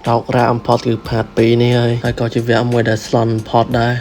រោគរាបំផុតគឺ part 2នេះហើយហើយក៏ជាវគ្គមួយដែលស្លន់បំផុតដែរ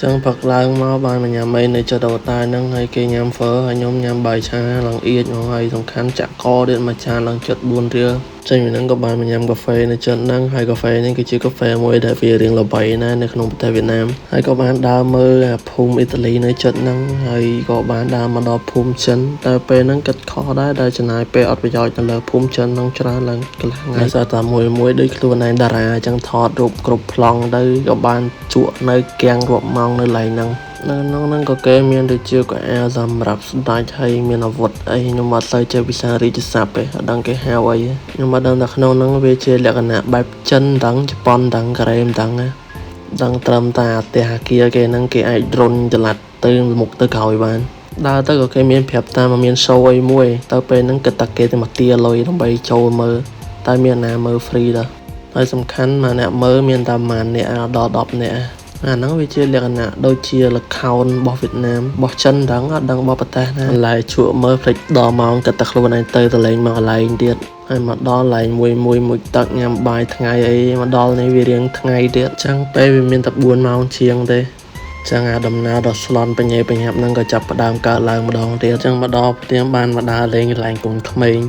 ចឹងផឹកឡើងមកបានមកញ៉ាំអីនៅចិត្តអូតែហ្នឹងហើយគេញ៉ាំហ្វឺហើយខ្ញុំញ៉ាំបាយឆាឡើងអៀចមកហើយសំខាន់ចាក់កទៀតមួយចានឡើងចិត្ត4រៀលចេញពីហ្នឹងក៏បានមកញ៉ាំកាហ្វេនៅចិត្តហ្នឹងហើយកាហ្វេនេះគឺជាកាហ្វេមួយដែលវារៀងល្បីណាស់នៅក្នុងប្រទេសវៀតណាមហើយក៏បានដើរមើលអាភូមិអ៊ីតាលីនៅចិត្តហ្នឹងហើយក៏បានដើរមកដល់ភូមិចិនតែពេលហ្នឹងគិតខុសដែរដែលចំណាយពេលអត់ប្រយោជន៍ទៅលើភូមិចិនហ្នឹងច្រើនឡើងកន្លះថ្ងៃសារតែមួយមួយដូចខ្លួនឯងតារាអញ្ចឹងថតរូបគ្រប់ប្លង់ទៅក៏បានជក់នៅគៀងរាប់ម៉ោងនៅកន្លែងហ្នឹងនៅក្នុងហ្នឹងក៏គេមានដូចជាកៅអៅសម្រាប់ស្ដេចហើយមានអាវុធអីខ្ញុំអត់សូវចេះភាសារាជស័ព្ទទេអត់ដឹងគេហៅអីខ្ញុំអត់ដឹងថាក្នុងហ្នឹងវាជាលក្ខណៈបែបចិនដឹងជប៉ុនដឹងកូរ៉េមិនដឹងណាដឹងត្រឹមតែផ្ទះអាគារគេហ្នឹងគេអាចរុញចល័តទៅមុខទៅក្រោយបានដើរទៅក៏គេមានប្រាប់តាមមាន show អីមួយទៅពេលហ្នឹងគិតតែគេទៅមកទាលុយដើម្បីចូលមើលតែមានណាមើល free ដល់ហើយសំខាន់មកអ្នកមើលមានតែប្រហែលអ្នកដល់10នាក់អាហ្នឹងវាជាលក្ខណៈដូចជាល្ខោនរបស់វៀតណាមរបស់ចិនដឹងអត់ដឹងរបស់ប្រទេសណាបន្លែជក់មើលភ្លេចដល់ម៉ោងគិតតែខ្លួនឯងទៅទៅលេងមកកន្លែងទៀតហើយមកដល់កន្លែងមួយមួយមួយទឹកញ៉ាំបាយថ្ងៃអីមកដល់នេះវារៀងថ្ងៃទៀតចឹងពេលវាមានតែ4ម៉ោងជាងទេចឹងអាដំណើរដ៏ស្លន់បញ្ញាបញ្ញាប់ហ្នឹងក៏ចាប់ផ្ដើមកើតឡើងម្ដងទៀតចឹងមកដល់ផ្ទះបានមកដើរលេងកន្លែងកូនក្មេង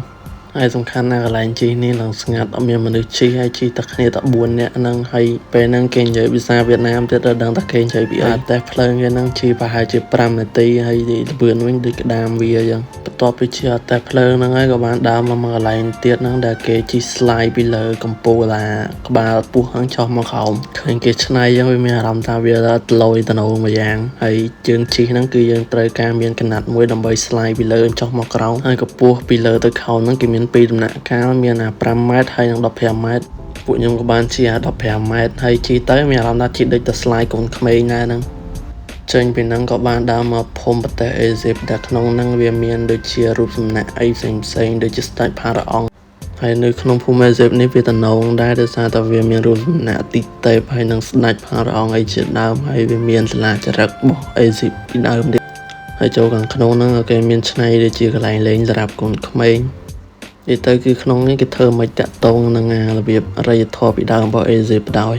ហើយសំខាន់ណាស់កន្លែងជិះនេះឡើងស្ងាត់អត់មានមនុស្សជិះហើយជិះតែគ្នាតែ4នាក់ហ្នឹងហើយពេលហ្នឹងគេនិយាយភាសាវៀតណាមទៀតដល់ដឹងថាគេនិយាយពីអីតែភ្លើងគេហ្នឹងជិះប្រហែលជា5នាទីហើយលឿនវិញដូចក្តាមវាអញ្ចឹងបន្ទាប់ពីជិះអត់តែភ្លើងហ្នឹងហើយក៏បានដើរមកមួយកន្លែងទៀតហ្នឹងដែលគេជិះ slide ពីលើកំពូលអាក្បាលពោះហ្នឹងចុះមកក្រោមឃើញគេឆ្នៃអញ្ចឹងវាមានអារម្មណ៍ថាវាលយតំណងមួយយ៉ាងហើយជើងជិះហ្នឹងគឺយើងត្រូវការមានកណាត់មួយដើម្បី slide ពីលើចុះមកក្រោមហើយកម្ពស់ពីលើទៅក្រោមហ្នឹងគេមានពីរដំណាក់កាលមានអា5ម៉ែត្រហើយនិង15ម៉ែត្រពួកខ្ញុំក៏បានជិះអា15ម៉ែត្រហើយជិះទៅមានអារម្មណ៍ថាជិះដូចតែ slide កូនក្មេងដែរហ្នឹងចេញពីហ្នឹងក៏បានដើរមកភូមិប្រទេសអេស៊ីបដែលក្នុងហ្នឹងវាមានដូចជារូបសំណាកអីផ្សេងផ្សេងដូចជាស្ដេចផារ៉ាអុងហើយនៅក្នុងភូមិអេស៊ីបនេះវាតំណងដែរដោយសារតែវាមានរូបសំណាកទីទេពហើយនិងស្ដេចផារ៉ាអុងអីជាដើមហើយវាមានសាលាចារឹករបស់អេស៊ីបពីដើមទៀតហើយចូលខាងក្នុងហ្នឹងក៏គេមានឆ្នៃដូចជាកន្លែងលេងសម្រាប់កូនក្មេងនិយាយទៅគឺក្នុងនេះគេធ្វើមិនតាក់ទងនឹងអារបៀបអរិយធម៌ពីដើមរបស់អេស៊ីបដោយ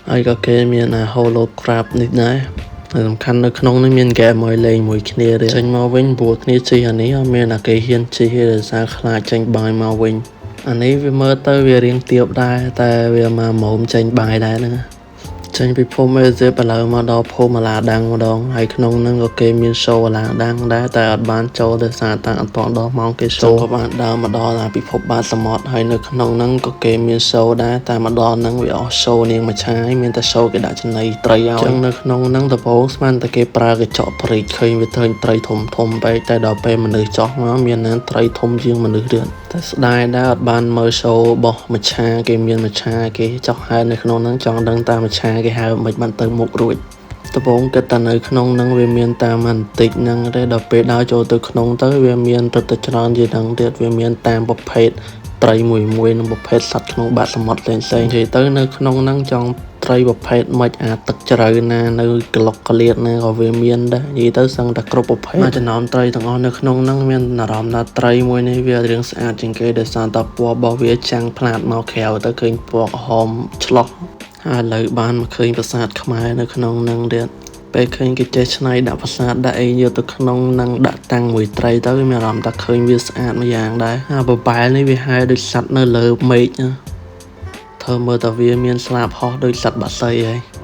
ហើយក៏គេមានអា holograph នេះដែរហើយសំខាន់នៅក្នុងនេះមានហ្គេមឲ្យលេងមួយគ្នាទៀតចេញមកវិញព្រោះគ្នាជិះអានេះអត់មានអាគេហ៊ានជិះទេដោយសារខ្លាចចេញបាយមកវិញអានេះវាមើលទៅវារៀងទៀបដែរតែវាមកមុំចេញបាយដែរហ្នឹងចេញពីភូមិអេស៊ីបឥឡូវមកដល់ភូមិអាឡាដាំងម្ដងហើយក្នុងហ្នឹងក៏គេមាន show អាឡាដាំងដែរតែអត់បានចូលដោយសារតែអត់ទាន់ដល់ម៉ោងគេ show ក៏បានដើរមកដល់អាពិភពបាតសមុទ្រហើយនៅក្នុងហ្នឹងក៏គេមាន show ដែរតែមកដល់ហ្នឹងវាអស់ show នាងមួយឆាយមានតែ show គេដាក់ចំណីត្រីឲ្យចឹងនៅក្នុងហ្នឹងដំបូងស្មានតែគេប្រើកញ្ចក់ព្រីកឃើញវាឃើញត្រីធំធំពេកតែដល់ពេលមនុស្សចោះមកមានណាត្រីធំជាងមនុស្សទៀតតែស្ដាយដែរអត់បានមើល show របស់មច្ឆាគេមានមច្ឆាគេចោះហែនៅក្នុងហ្នឹងចង់ដឹងតាមមច្ឆាគេហៅមិនបានទៅមុខរួចដំបូងគិតតែនៅក្នុងហ្នឹងវាមានតាមបន្តិចហ្នឹងទេដល់ពេលដើរចូលទៅក្នុងទៅវាមានរឹតតែច្រើនជាងហ្នឹងទៀតវាមានតាមប្រភេទត្រីមួយមួយនិងប្រភេទសត្វក្នុងបាតសមុទ្រផ្សេងផ្សេងនិយាយទៅនៅក្នុងហ្នឹងចង់ត្រីប្រភេទមិនអាទឹកជ្រៅណានៅក្លុកក្លៀតណាក៏វាមានដែរនិយាយទៅសឹងតែគ្រប់ប្រភេទមួយចំណោមត្រីទាំងអស់នៅក្នុងហ្នឹងមានអារម្មណ៍ថាត្រីមួយនេះវារៀងស្អាតជាងគេដោយសារតែពណ៌របស់វាចាំងផ្លាតមកក្រៅទៅឃើញពណ៌ក្រហមឆ្លោះហើយឥឡូវបានមកឃើញប្រាសាទខ្មែរនៅក្នុងហ្នឹងទៀតពេលឃើញគេចេះច្នៃដាក់ប្រាសាទដាក់អីយកទៅក្នុងនឹងដាក់តាំងមួយត្រីទៅមានអារម្មណ៍ថាឃើញវាស្អាតមួយយ៉ាងដែរអាបបែលនេះវាហែដូចសត្វនៅលើមេឃណាធ្វើមើលតែវាមានស្លាបហោះដូចសត្វបក្សីហើយ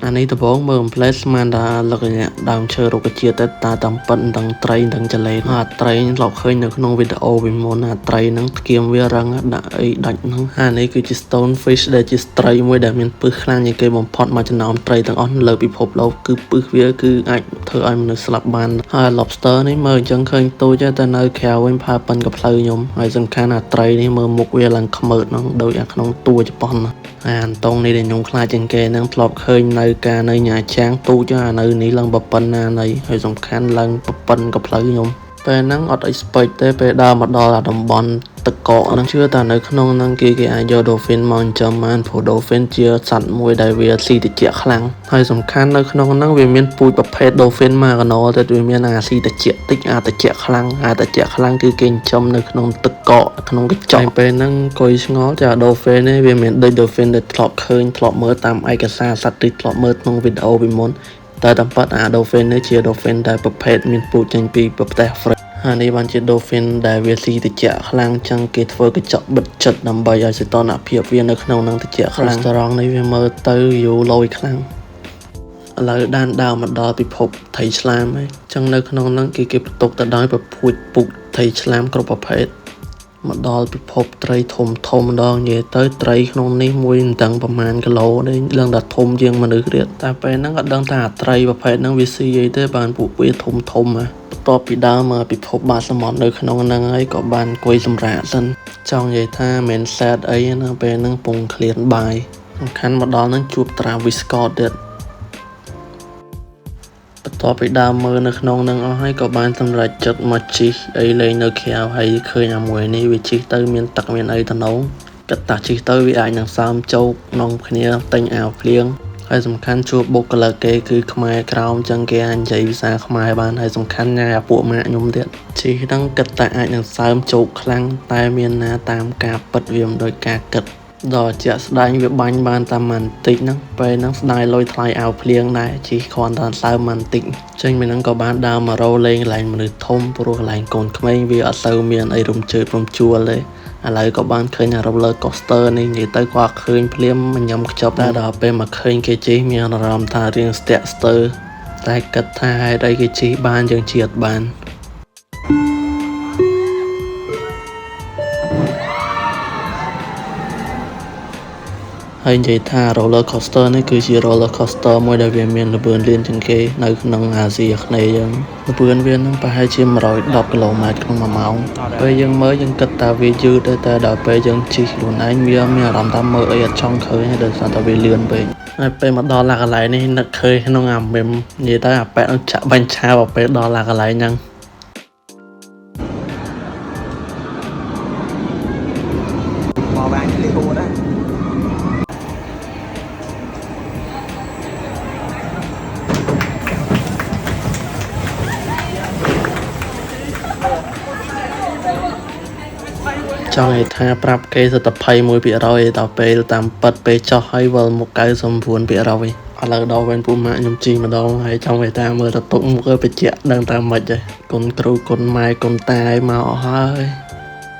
អានេះដំបូងមើលអំផ្លែស្មានថាលក្ខណៈដើមឈើរុក្ខជាតិតែតាតាមពិតទាំងត្រីទាំងចលេអាត្រីធ្លាប់ឃើញនៅក្នុងវីដេអូពីមុនអាត្រីហ្នឹងថ្គាមវារឹងដាក់អីដាច់ហ្នឹងអានេះគឺជា stone fish ដែលជាត្រីមួយដែលមានពឹសខ្លាំងជាងគេបំផុតមកចំណោមត្រីទាំងអស់នៅលើពិភពលោកគឺពឹសវាគឺអាចធ្វើឲ្យមនុស្សស្លាប់បានហើយ lobster នេះមើលអញ្ចឹងឃើញតូចតែនៅក្រៅវិញផើប៉ិនកផ្លូវខ្ញុំហើយសំខាន់អាត្រីនេះមើលមុខវាឡើងខ្មើតហ្នឹងដូចអាក្នុងតួជប៉ុនណាអាអន្តងនេះដែលខ្ញុំខ្លាចជាងគេហ្នឹងធ្លាប់ឃើញនៅការនៅញ៉ាចាងទូចអានៅនេះឡើងប្រប៉ុណ្ណានៃហើយសំខាន់ឡើងប្រប៉ុនកផ្លូវខ្ញុំ ពេលហ្នឹងអត់ expect ទេពេលដើរមកដល់អាតំបន់ទឹកកកហ្នឹងជឿតែនៅក្នុងហ្នឹងគេអាចយក dolphin មកចិញ្ចឹមបានព្រោះ dolphin ជាសត្វមួយដែលវាស៊ីត្រចៀកខ្លាំងហើយសំខាន់នៅក្នុងហ្នឹងវាមានពូជប្រភេទ dolphin មួយកណោទៀតវាមានអាស៊ីត្រចៀកតិចអាត្រចៀកខ្លាំងអាត្រចៀកខ្លាំងគឺគេចិញ្ចឹមនៅក្នុងទឹកកកក្នុងកញ្ចក់ពេលហ្នឹងអង្គុយឆ្ងល់ចា dolphin នេះវាមានដូច dolphin ដែលធ្លាប់ឃើញធ្លាប់មើលតាមឯកសារសត្វឬធ្លាប់មើលក្នុងវីដេអូពីមុនតែតាមពិតអា dolphin នេះជា dolphin ដែលប្រភេទមានពូជចេញពីប្រទេសអាហ្វ្រិកហើយនេះបានជា dolphin ដែលវាស៊ីត្រជាក់ខ្លាំងចឹងគេធ្វើកញ្ចក់បិទចិត្តដើម្បីឲ្យសីតុណ្ហភាពវានៅក្នុងនឹងត្រជាក់ខ្លាំងរេស្តូរ៉ង់នេះវាមើលទៅយូរលយខ្លាំងឥឡូវដានដើរមកដល់ពិភពត្រីឆ្លាមហើយចឹងនៅក្នុងហ្នឹងគេផ្ទុកទៅដោយពពុជពុកត្រីឆ្លាមគ្រប់ប្រភេទមកដល់ពិភពត្រីធំធំម្ដងនិយាយទៅត្រីក្នុងនេះមួយមិនដឹងប្រហែលគីឡូទេឡើងតែធំជាងមនុស្សទៀតតែពេលហ្នឹងអត់ដឹងថាអាត្រីប្រភេទហ្នឹងវាស៊ីអីទេបានពួកវាធំធំហ៎បន្ទាប់ពីដើរមកពិភពបាតសមុទ្រនៅក្នុងហ្នឹងហើយក៏បានអង្គុយសម្រាកសិនចង់និយាយថាមិនមែន sad អីណាពេលហ្នឹងពងឃ្លានបាយសំខាន់មកដល់ហ្នឹងជួប Travis Scott ទៀតបន្ទាប់ពីដើមមើលនៅក្នុងនឹងអស់ហើយក៏បានសម្រេចចិត្តមកជិះអីលេងនៅក្រៅហើយឃើញអាមួយនេះវាជិះទៅមានទឹកមានអីតំណងគិតថាជិះទៅវាអាចនឹងសើមជោគនំគ្នាទិញអាវភ្លៀងហើយសំខាន់ជួបបុគ្គលិកគេគឺខ្មែរក្រោមចឹងគេអាចនិយាយភាសាខ្មែរបានហើយសំខាន់ញ៉ាអាពួកម៉ាក់ខ្ញុំទៀតជិះហ្នឹងគិតតែអាចនឹងសើមជោគខ្លាំងតែមានណាតាមការពិតវាមិនដូចការគិតដល់ជាក់ស្ដែងវាបាញ់បានតាមបន្តិចហ្នឹងពេលហ្នឹងស្ដាយលុយថ្លៃអាវភ្លៀងដែរជិះគ្រាន់តែសើមបន្តិចចេញពីហ្នឹងក៏បានដើរមករោលេងកន្លែងមនុស្សធំព្រោះកន្លែងកូនក្មេងវាអត់សូវមានអីរំជើបរំជួលទេឥឡូវក៏បានឃើញអា roller coaster នេះនិយាយទៅគាត់ឃើញភ្លាមញ៉ាំខ្ចប់តែដល់ពេលមកឃើញគេជិះមានអារម្មណ៍ថារៀងស្ទាក់ស្ទើរតែគិតថាហេតុអីគេជិះបានយើងជិះអត់បានហើយនិយាយថា roller coaster នេះគឺជា roller coaster មួយដែលវាមានល្បឿនលឿនជាងគេនៅក្នុងអាស៊ីអាគ្នេយ៍យើងល្បឿនវានឹងប្រហែលជា110គីឡូម៉ែត្រក្នុង1ម៉ោងពេលយើងមើលយើងគិតថាវាយឺតទេតែដល់ពេលយើងជិះខ្លួនឯងវាមានអារម្មណ៍ថាមើលអីអត់ចង់ឃើញទេដោយសារតែវាលឿនពេកហើយពេលមកដល់ឡាកន្លែងនេះនឹកឃើញក្នុងអាមីមនិយាយទៅអាប៉ែនឹងចាក់បាញ់ឆាវដល់ពេលដល់ឡាកន្លែងហ្នឹង មកវាញលីហួរដែរ ចង់ឲ្យថាប្រាប់គេសិតតែ21%ដល់ពេលតាមពិតពេលចោះហើយវិលមក99%ឥឡូវដល់វិញពូម៉ាក់ខ្ញុំជិះម្ដងហើយចង់ឲ្យតាមមើលទៅទុកមុខឲ្យបញ្ជាក់ដឹងតាមម៉េចហើយកូនគ្រូកូនម៉ែកូនតាឲ្យមកអស់ហើយ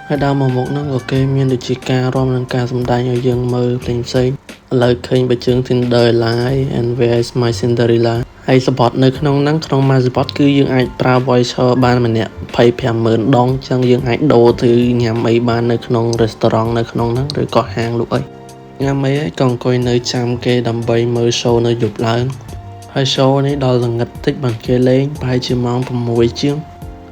ហើយដល់មកមុខហ្នឹងក៏គេមានដូចជាការរាំនិងការសម្ដែងឲ្យយើងមើលផ្សេងផ្សេងឥឡូវឃើញបើជើង Cinderella and where is my Cinderella ហើយសបត់នៅក្នុងហ្នឹងក្នុងមួយសបត់គឺយើងអាចប្រើ voucher បានម្នាក់250,000ដងចឹងយើងអាចដូរទៅញ៉ាំអីបាននៅក្នុង restaurant នៅក្នុងហ្នឹងឬក៏ហាងលក់អីញ៉ាំអីហើយក៏អង្គុយនៅចាំគេដើម្បីមើល show នៅយប់ឡើងហើយ show នេះដល់ល្ងិតតិចបានគេលេងប្រហែលជាម៉ោង6ជាង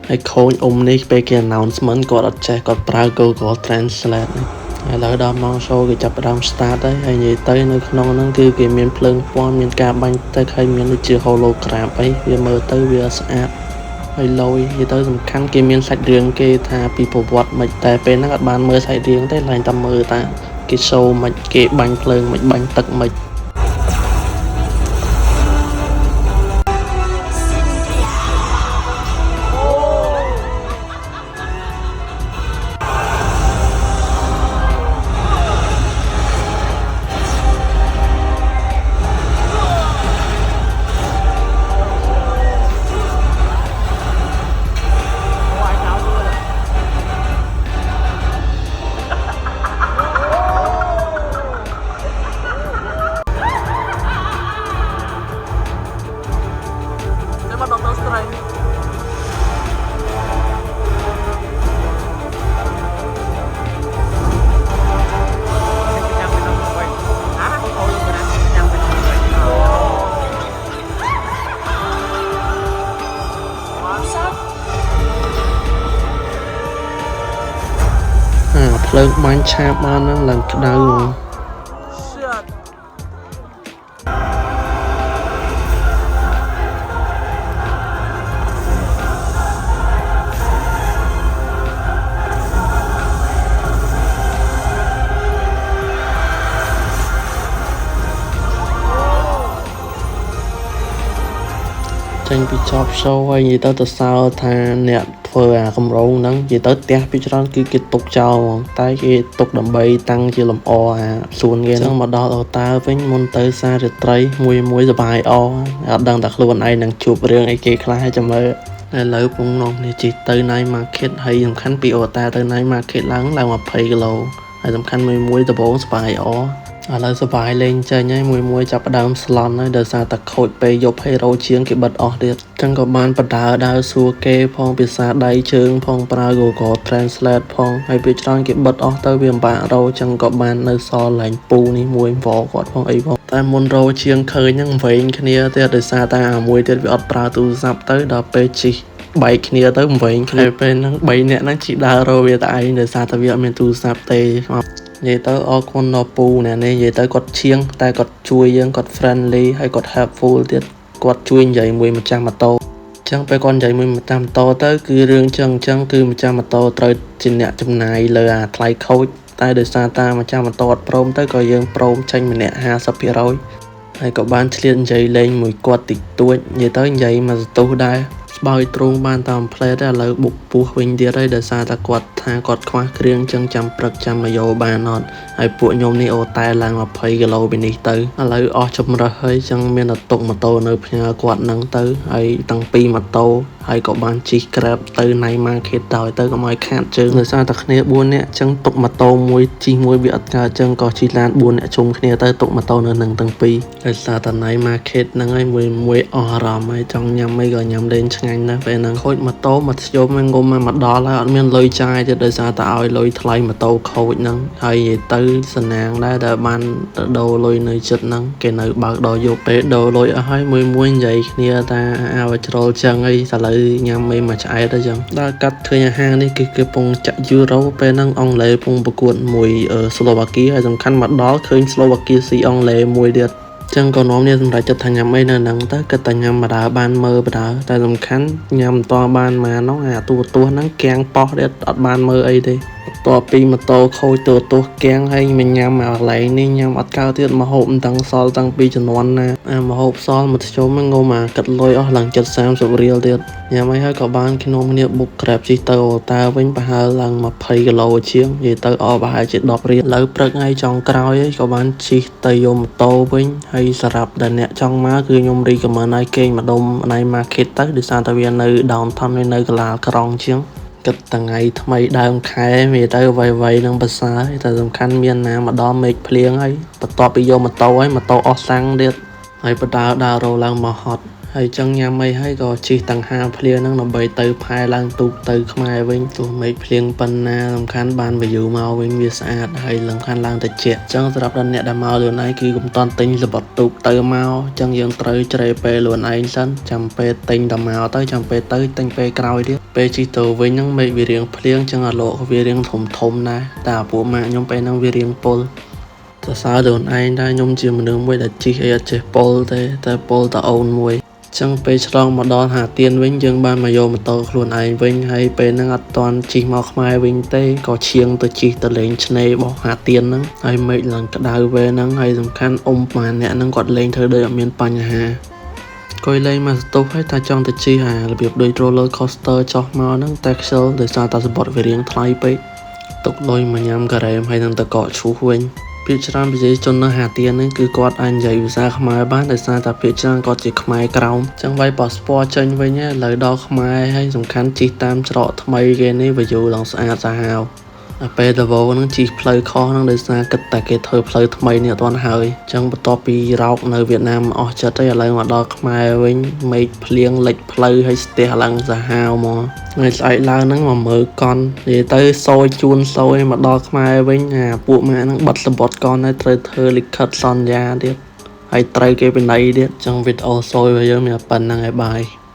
ហើយខូចអ៊ំនេះពេលគេ announcement គាត់អត់ចេះគាត់ប្រើ Google Translate នេះឥឡូវដល់ម៉ោង show គេចាប់ផ្ដើម start ហើយហើយនិយាយទៅនៅក្នុងហ្នឹងគឺគេមានភ្លើងពណ៌មានការបាញ់ទឹកហើយមានដូចជា hologram អីវាមើលទៅវាស្អាតហើយលយនិយាយទៅសំខាន់គេមានសាច់រឿងគេថាពីប្រវត្តិមិនតែពេលហ្នឹងអត់បានមើលសាច់រឿងទេឡើងតែមើលតាគេ show មិនគេបាញ់ភ្លើងមិនបាញ់ទឹកមិន តែមកដល់ស្រីចាំទៅដល់វិញអាអូលោកណាចាំទៅដល់វិញ អាភ្លើងបាញ់ឆាបបានហ្នឹងឡើងក្តៅហ្មង Shit. ចេញពីចប់ show ហើយនិយាយទៅទៅសើថាអ្នកធ្វើអាកម្រងហ្នឹងនិយាយទៅផ្ទះពីច្រើនគឺគេទុកចោលហ្មងតែគេទុកដើម្បីតាំងជាលម្អអាសួនគេហ្នឹងមកដល់អូតាវិញមុនទៅសាររាត្រីមួយមួយសបាយអអត់ដឹងតែខ្លួនឯងនឹងជួបរឿងអីគេខ្លះចាំមើលឥឡូវពងនាំនេះជិះទៅ Night Market ហើយសំខាន់ពីអូតាទៅ Night Market ឡើងឡើង20គីឡូហើយសំខាន់មួយមួយដំបូងសបាយអឥឡូវសបាយលេងចេញហើយមួយមួយចាប់ផ្ដើមស្លន់ហើយដោយសារតែខូចពេលយប់ហើយរោជាងគេបិទអស់ទៀតចឹងក៏បានបដើដើរសួរគេផងភាសាដៃជើងផងប្រើ Google Translate ផងហើយពេលច្រើនគេបិទអស់ទៅវាពិបាករោចឹងក៏បាននៅសល់ឡើងពូនេះមួយវគាត់ផងអីផងតែមុនរោជាងឃើញហ្នឹងវែងគ្នាទៀតដោយសារតែអាមួយទៀតវាអត់ប្រើទូរស័ព្ទទៅដល់ពេលជិះបែកគ្នាទៅវែងគ្នាពេលហ្នឹង3នាក់ហ្នឹងជិះដើររោវាតែឯងដោយសារតែវាអត់មានទូរស័ព្ទទេនិយាយទៅអរគុណដល់ពូអ្នកនេះនិយាយទៅគាត់ឈៀងតែគាត់ជួយយើងគាត់ friendly ហើយគាត់ helpful ទៀតគាត់ជួយនិយាយមួយម្ចាស់ម៉ូតូចឹងពេលគាត់និយាយមួយម្ចាស់ម៉ូតូទៅគឺរឿងចឹងចឹងគឺម្ចាស់ម៉ូតូត្រូវជាអ្នកចំណាយលើអាថ្លៃខូចតែដោយសារតាម្ចាស់ម៉ូតូអត់ព្រមទៅក៏យើងព្រមចេញម្នាក់50%ហើយក៏បានឆ្លៀតនិយាយលេងមួយគាត់តិចតួចនិយាយទៅនិយាយមកសន្ទុះដែរស្បោយទ្រូងបានតាមផ្លែតែឥឡូវបុកពោះវិញទៀតហើយដោយសារតែគាត់ថាគាត់ខ្វះគ្រឿងចឹងចាំព្រឹកចាំមកយកបានអត់ហើយពួកខ្ញុំនេះអូតែឡើង20គីឡូពីនេះទៅឥឡូវអស់ជំរើសហើយចឹងមានតែទុកម៉ូតូនៅផ្ញើគាត់នឹងទៅហើយតាំងពីម៉ូតូហើយក៏បានជិះ Grab ទៅ Night Market ដល់ទៅកុំឲ្យខាតជើងដោយសារតែគ្នា4នាក់ចឹងទុកម៉ូតូមួយជិះមួយវាអត់កើតចឹងក៏ជិះឡាន4នាក់ជុំគ្នាទៅទុកម៉ូតូនៅនឹងទាំងពីរដោយសារតែ Night Market ហ្នឹងហើយមួយមួយអស់អារម្មណ៍ហើយចង់ញ៉ាំអីក៏ញ៉ាំលេងឆ្ងាញ់ណាស់ពេលហ្នឹងខូចម៉ូតូមកធ្យមងុំមកដល់ហើយអត់មានលុយចាយទៀតដោយសារតែឲ្យលុយថ្លៃម៉ូតូខូចហ្នឹងហើយនិយាយទៅសណាងដែរដែលបានទៅដូរលុយនៅចិត្តហ្នឹងគេនៅបើកដល់យប់ពេលដូរលុយអស់ហើយមួយមួយនិយាយគ្នាថាអាវជ្រុលចឹងអីឥឡូវញ៉ាំអីមកឆ្អែតទៅចឹងដល់កាត់ឃើញអាហារនេះគឺគេពងចាក់យូរ៉ូពេលហ្នឹងអង់គ្លេសពងប្រកួតមួយស្លូវ៉ាគីហើយសំខាន់មកដល់ឃើញស្លូវ៉ាគីស៊ីអង់គ្លេសមួយទៀតចឹងក៏នាំគ្នាសម្រេចចិត្តថាញ៉ាំអីនៅហ្នឹងទៅគិតតែញ៉ាំបដើបានមើលបដើតែសំខាន់ញ៉ាំមិនតបានម៉ាននោះអាទូទស្សន៍ហ្នឹងគាំងប៉ោះទៀតអត់បានមើលអីទេបន្ទាប់ពីម៉ូតូខូចទូទស្សន៍គាំងហើយមកញ៉ាំអាកន្លែងនេះញ៉ាំអត់កើតទៀតមកហូបមិនដឹងសល់តាំងពីជំនាន់ណាអាមកហូបសល់មកធ្យមងុំអាគិតលុយអស់ឡើងចិត្ត30រៀលទៀតញ៉ាំអីហើយក៏បានខ្ញុំគ្នាបុក Grab ជិះទៅអូតាវិញប្រហែលឡើង20គីឡូជាងនិយាយទៅអស់ប្រហែលជា10រៀលឥឡូវព្រឹកថ្ងៃចុងក្រោយក៏បានជិះទៅយកម៉ូតូវិញហើយសម្រាប់ដែលអ្នកចង់មកគឺខ្ញុំ recommend ឲ្យគេងម្ដុំ Night Market ទៅដោយសារតែវានៅ downtown វានៅកលាលក្រុងជាងគិតថ្ងៃថ្មីដើមខែវាទៅវៃៗនឹងប្រសើរតែសំខាន់មានណាមកដល់មេឃភ្លៀងហើយបន្ទាប់ពីយកម៉ូតូហើយម៉ូតូអស់សាំងទៀតហើយបដើដើររោឡើងមកហត់ហើយចឹងញ៉ាំអីហើយក៏ជិះតាំងហាភ្លៀងហ្នឹងដើម្បីទៅផែឡើងទូកទៅខ្មែរវិញទោះមេឃភ្លៀងប៉ុណ្ណាសំខាន់បាន view មកវិញវាស្អាតហើយសំខាន់ឡើងតិចចឹងសម្រាប់ដល់អ្នកដែលមកខ្លួនឯងគឺកុំតន់ទិញសបុតទូកទៅមកចឹងយើងត្រូវជ្រេពេលខ្លួនឯងសិនចាំពេលទិញតែមកទៅចាំពេលទៅទិញពេលក្រោយទៀតពេលជិះទៅវិញហ្នឹងមេឃវារៀងភ្លៀងចឹងអាលោកវារៀងធំធំដែរតែអាពួកម៉ាក់ខ្ញុំពេលហ្នឹងវារៀងពុលសរសើរខ្លួនឯងដែរខ្ញុំជាមនុស្សមួយដែលជិះអីអត់ចេះពុលទេតែពុលតអូនមួយចឹងពេលឆ្លងមកដល់ហាទៀនវិញយើងបានមកយកម៉ូតូខ្លួនឯងវិញហើយពេលហ្នឹងអត់ទាន់ជិះមកខ្មែរវិញទេក៏ឈៀងទៅជិះទៅលេងឆ្នេររបស់ហាទៀនហ្នឹងហើយមេឃឡើងក្តៅពេលហ្នឹងហើយសំខាន់អ៊ំម៉ាអ្នកហ្នឹងគាត់លេងធ្វើដូចអត់មានបញ្ហាកុយលេងមកស្ទុះហើយថាចង់ទៅជិះអារបៀបដូច roller coaster ចុះមកហ្នឹងតែខ្ជិលដោយសារតែសំបុត្រវារៀងថ្លៃពេកទុកលុយមកញ៉ាំការ៉េមហើយនឹងតកកឈូសវិញភាគច្រើនប្រជាជននៅហាទៀនហ្នឹងគឺគាត់អាចនិយាយភាសាខ្មែរបានដោយសារតែភាគច្រើនគាត់ជាខ្មែរក្រោមចឹងវាយប៉ាសពតចេញវិញឥឡូវដល់ខ្មែរហើយសំខាន់ជិះតាមច្រកថ្មីគេនេះ view ឡើងស្អាតសាហាវអាពេលដវហ្នឹងជិះផ្លូវខុសហ្នឹងដោយសារគិតតែគេធ្វើផ្លូវថ្មីនេះអត់ទាន់ហើយចឹងបន្ទាប់ពីរោកនៅវៀតណាមអស់ចិត្តហើយឥឡូវមកដល់ខ្មែរវិញមេឃភ្លៀងលិចផ្លូវហើយស្ទះឡើងសាហាវហ្មងថ្ងៃស្អែកឡើងហ្នឹងមកមើលកន់និយាយទៅសយជួនសយមកដល់ខ្មែរវិញអាពួកម៉ាក់ហ្នឹងបិទសំបុត្រកន់ហើយត្រូវធ្វើលិខិតសន្យាទៀតហើយត្រូវគេពិន័យទៀតចឹងវីដេអូសយរបស់យើងមានប៉ុណ្្នឹងឯងបាយ។